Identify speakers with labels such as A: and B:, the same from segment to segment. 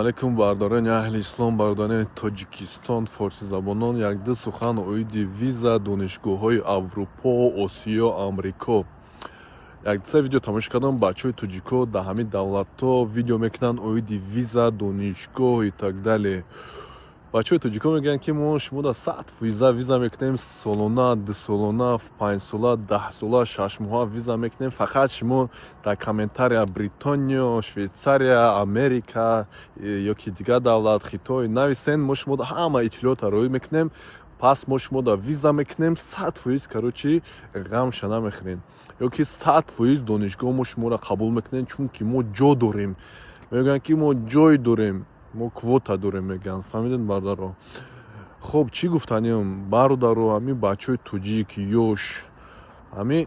A: Алейкум, бардорони аҳли ислом, бардорони Тоҷикистон, форсизабонон. Якду сухан оиди виза, донишгоҳҳои Аврупо, Осиё, Амрико. Яксе видео тамошо кардам, бачаҳои тоҷико дар ҳамин давлатҳо видео мекунанд оиди виза, донишгоҳ и так далее. Бачаҳои тоҷико мегӯянд, ки мо шумо да 100% виза мекунем, солона, дусолона, 5-сола, 10-сола, 6-моҳа виза мекунем, фақат шумо дар комментария Бритониё, Швейтсария, Америка ё ки дигар давлат, Хитой нависен, мо шумо да ҳама иттилоотро роӣ мекунем, пас мо шумо да виза мекунем 100%. Короче, ғамша намехӯрем, ё ки 100% донишгоҳ мо шуморо қабул мекунем, чунки мо ҷо дорем. Мегӯянд, ки мо ҷой дорем, мо квота дорем, мегӯянд. Фаҳмидед, бародаро? Хуб, чӣ гуфтаниам, бародаро? Ҳамин бачаҳои тоҷик, ёш, ҳамин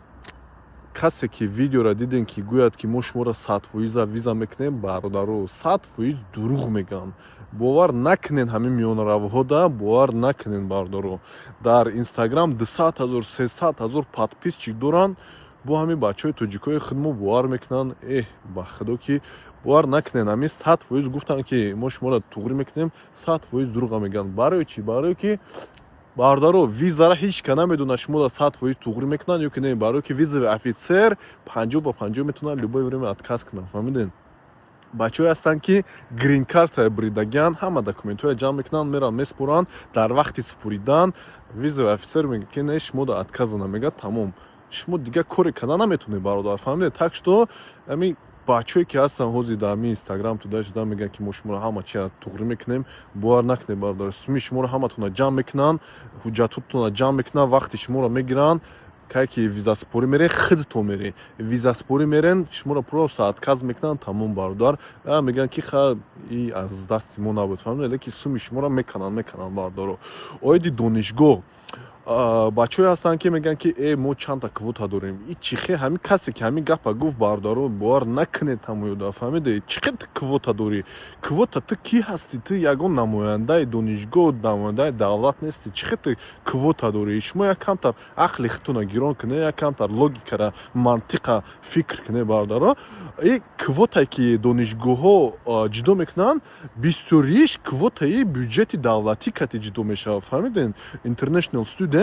A: касе ки видеоро дидем, ки гӯяд, ки мо шуморо 100% виза мекунем, бародаро, 100% дурӯғ мегӯянд. Бовар накунед ҳамин миёнаравҳода, бовар накунед, бародаро. Дар Инстаграм 200 000, 300 000 подписчик доранд, бо ҳамин бачаҳои тоҷикои худ мо бовар мекунанд. Эҳ, ба худо, ки бовар накунед. Ҳамин 100% гуфтанд, ки мо шуморо туғрӣ мекунем, 100% дурӯға мегӯянд. Барои чӣ? Барое ки, бародаро, визара ҳеҷ ка намедонад, шуморо 100% туғрӣ мекунанд ё ки не. Барое ки визовый офицер 50 ба 50 метавонад любое время отказ кунад. Фаҳмидед? Бачаҳое ҳастанд, ки грин-картаи буридагианд, ҳама документҳоя ҷамъ мекунанд, мераванд, месупоранд. Дар вақти супоридан визовый офицер мегӯяд, ки не, шумо отказано мегӯяд. Тамом, шумо дигар коре карда наметавонед, бародар. Фаҳмидед? Так что ҳамин бачаҳое ки ҳастанд ҳозир дар ҳамин Инстаграм туда шуда мегӯянд, ки мо шуморо ҳама чия туғрӣ мекунем, бовар накунед, бародар. Суми шуморо ҳаматонро ҷамъ мекунанд, ҳуҷҷатотонро ҷамъ мекунанд, вақти шуморо мегиранд. Кай ки визаспорӣ мерен, худтон мерен, визаспорӣ мерен, шуморо просто отказ мекунанд. Тамом, бародар, мегӯянд, ки ха, и аз дасти мо набуд. Фаҳмидед? Леки суми шуморо мекананд, мекананд, бародаро. Оиди донишгоҳ, бачаҳое ҳастанд, ки мегӯянд, ки мо чандта квота дорем. И чихе? Ҳамин касе ки ҳамин гапа гуфт, бародаро, бовар накунед ҳамоёда. Фаҳмиде? Чихе ту квота дорӣ? Квота ту кӣ ҳастӣ? Ту ягон намояндаи донишгоҳ, намояндаи давлат нестӣ. Чихе ту квота дорӣ? Шумо як камтар ақли худтона гирон кунед, як камтар логикара, мантиқа фикр кунед, бародаро. И квотае ки донишгоҳҳо ҷудо мекунанд, бисёриш квотаи бюҷети давлатӣ кати ҷудо мешавад. Фаҳмидед? International students,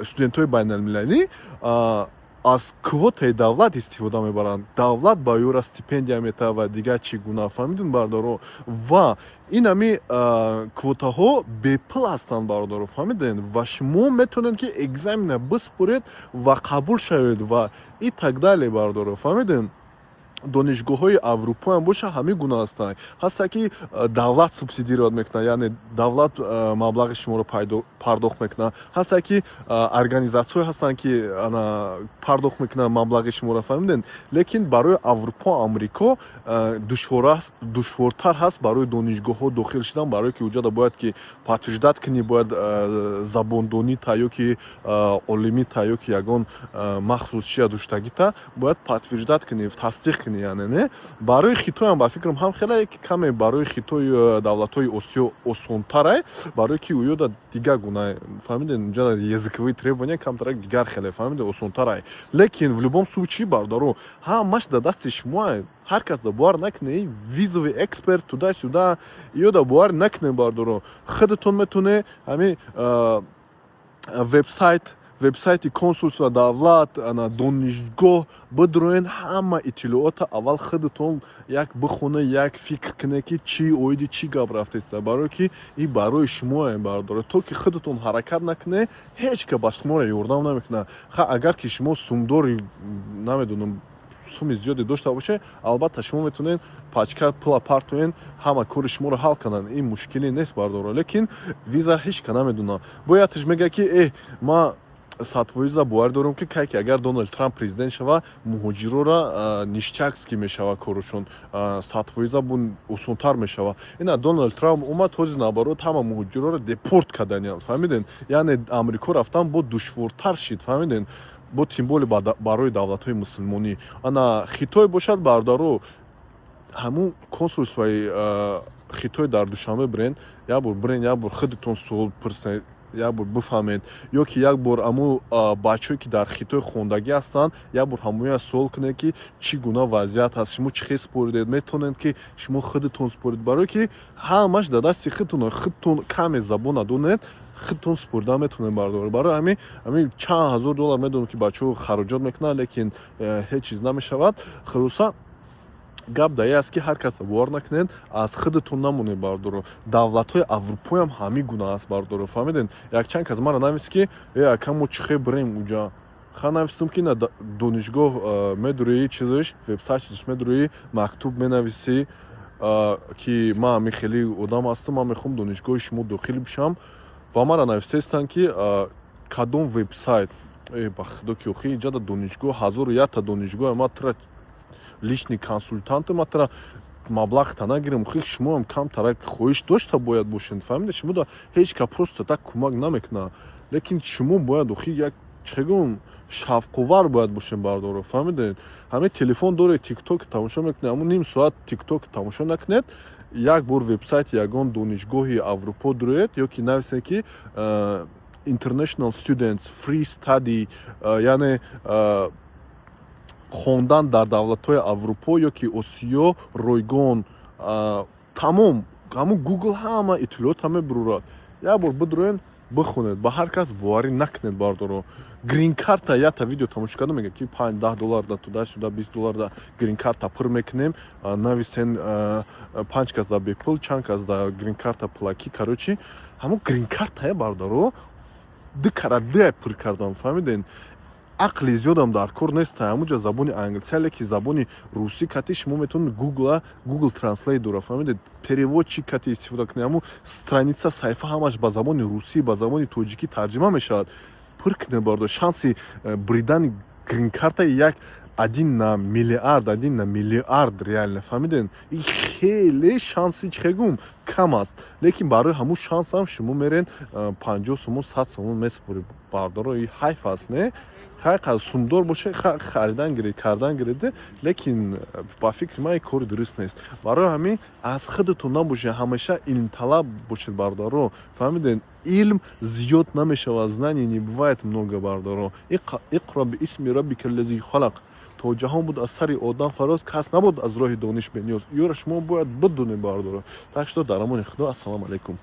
A: студентҳои байналмилалӣ аз квотаи давлат истифода мебаранд. Давлат ба ёра стипендия метавад ва дигар чӣ гуна. Фаҳмидед, бародаро? Ва ин ҳами квотаҳо бепул ҳастанд, бародаро. Фаҳмидед? Ва шумо метавонед, ки экзамена биспоред ва қабул шавед ва и так далее, бародаро. Фаҳмидед? Донишгоҳҳои Аврупоям боша, ҳамин гуна ҳастанд. Ҳаста, ки давлат субсидировать мекунад, яъне давлат маблағи шуморо пардохт мекунад. Ҳаста, ки организатсияҳое ҳастанд, ки пардохт мекунанд маблағи шуморо. Фаҳмидед? Лекин барои Аврупо, Амрико душвортар ҳаст барои донишгоҳҳо дохил шудан, барое ки уҷада бояд ки подтверждать кунӣ, бояд забондонита ё ки олимита ё ки ягон махсус чия доштагита бояд подтверждать кунӣ, тасдиқ кунӣ. Яъне не, барои Хитоям, ба фикрам, ҳам хеле каме барои Хитою давлатҳои Осиё осонтарай, барое ки уёда дигар гуна. Фаҳмидед? Унҷа языковые требования камтарак дигар хеле. Фаҳмидед? Осонтарай. Лекин в любом случае, бародаро, ҳамаш дар дасти шумоа. Ҳар кас да бовар накунед, визовый эксперт, туда сюда ё да бовар накунед, бародаро. Худатон метавонед ҳамин вебсайти консулства, давлат, ана донишгоҳ бидроен, ҳама иттилоота аввал худатон як бихонед, як фикр кунед, ки чӣ оиди чӣ гап рафтеста. Барое ки ин барои шумое, бародаро. То ки худатон ҳаракат накунед, ҳеҷ ка ба шуморо ёрдам намекунад. Ха, агар ки шумо сумдори, намедонам, суми зиёде дошта бошед, албатта, шумо метавонед пачка пула партоен, ҳама кори шуморо ҳал кунанд. Ин мушкиле нест, бародаро. Лекин виза ҳеҷ ка намедонад. Бояд мегӯяд, ки ма 100% боварӣ дорам, ки кай ки агар Доналд Трамп президент шава, муҳоҷирора ништякски мешава, корушон 100% осонтар мешава. Ина Доналд Трамп омад, ҳозир наоборот ҳама муҳоҷирора депорт карданианд. Фаҳмиден? Яъне Амрико рафтан бо душвортар шид. Фаҳмиден? Бо тем более барои давлатҳои мусулмонӣ. Ана Хитой бошад, бародаро, ҳамун консулствои Хитой дар Душанбе бирен, як бор бирен, як бор худатон суол пурсед. Як бор бифаҳмед ё ки як бор аму бачаҳое, ки дар Хитой хондагӣ ҳастанд, як бор ҳамоя суол кунед, ки чӣ гуна вазъият ҳаст, шумо чӣ хел споридед, метавонед, ки шумо худатон според, барое ки ҳамаш дар дасти худтон. Худтон каме забон надонед, худтон спорида метавонед, бардор. Барои ҳамин чанд ҳазор доллар медонам, ки бачаҳо хароҷот мекунанд, лекин ҳеҷ чиз намешавад. Хулоса, гап дар ин аст, ки ҳар касро бовар накунед, аз худатон намонед, бардоро. Давлатҳои аврупоям ҳамин гуна аст, бардоро, фаҳмидед? Якчанд кас мара навист, ки э, ака, мо чӣ хел бирем уҷа? Ха, навистум, ки на донишгоҳ медурӣ, чизаш, вебсайташ медурӣ, мактуб менависӣ, ки ман ҳамин хеле одам ҳастам, ман мехоҳам донишгоҳи шумо дохил бишам. Ва мара навистаистанд, ки кадом вебсайт. Э, ба худо, ки охи инҷа донишгоҳ ҳазору якта донишгоҳ, ма тура личный консультанту, ма тура маблағта нагирем. Охи шумоам камтарак хоҳиш дошта бояд бошед, фаҳмида? Шумо да ҳеҷ ка просто так кӯмак намекунад, лекин шумо бояд охи як чегум шавқувар бояд бошем, бардоро, фаҳмидед? Ҳамин телефон доред, Тикток тамошо мекунед, ҳамун ним соат Тикток тамошо накунед, як бор вебсайти ягон донишгоҳи Аврупо дуроед ё ки нависед, ки international students free study, яъне хондан дар давлатҳои Аврупо ё ки Осиё ройгон. Тамом, ҳамун Гугл ҳама иттилоотро мебурорад. Як бор бидуроен, бихонед, ба ҳар кас боварӣ накунед, бардоро. Грин-карта, якта видео тамошо кардам, мега, ки 5-10 доллар да, туда сюда 20 доллар да грин-карта пур мекунем, нависен, панҷ кас да бепул, чанд кас да грин-карта пулакӣ. Короче, ҳамун грин-картая, бардоро, ду кара дуя пур кардам, фаҳмиден? Ақли зиёдам дар кор нест. Ҳамуҷа забони англисия, леки забони русӣ кати шумо метавонед Гугла, Гугл Translate дора, фаҳмидед, переводчик кати истифода кунед. Ҳамун страница, саҳифа ҳамаш ба забони русӣ, ба забони тоҷикӣ тарҷима мешавад. Пур кунед, бардор. Шанси буридани грин-карта як один на миллиард, один на миллиард, реально, фаҳмиден? И хеле шанси, чӣ кам аст, лекин барои ҳамун шансам шумо мерен 50 сомон, 100 сомон месупоред, бардоро. И ҳайф аст, не? Хай, сумдор боше, харидан гиред, кардан гиреде, лекин ба фикри ман кори дуруст нест. Барои ҳамин аз худатон набошед, ҳамеша илмталаб бошед, бардоро, фаҳмиден? Илм зиёд намешавад, знание не бывает много, бардоро. اقرأ باسم ربك الذي خلق. То ҷаҳон буд, аз сари одам фароз, кас набуд аз роҳи дониш бениёз. Ёро шумо бояд бидонед, бардоро. Так что дар амони Худо, ассалому алайкум.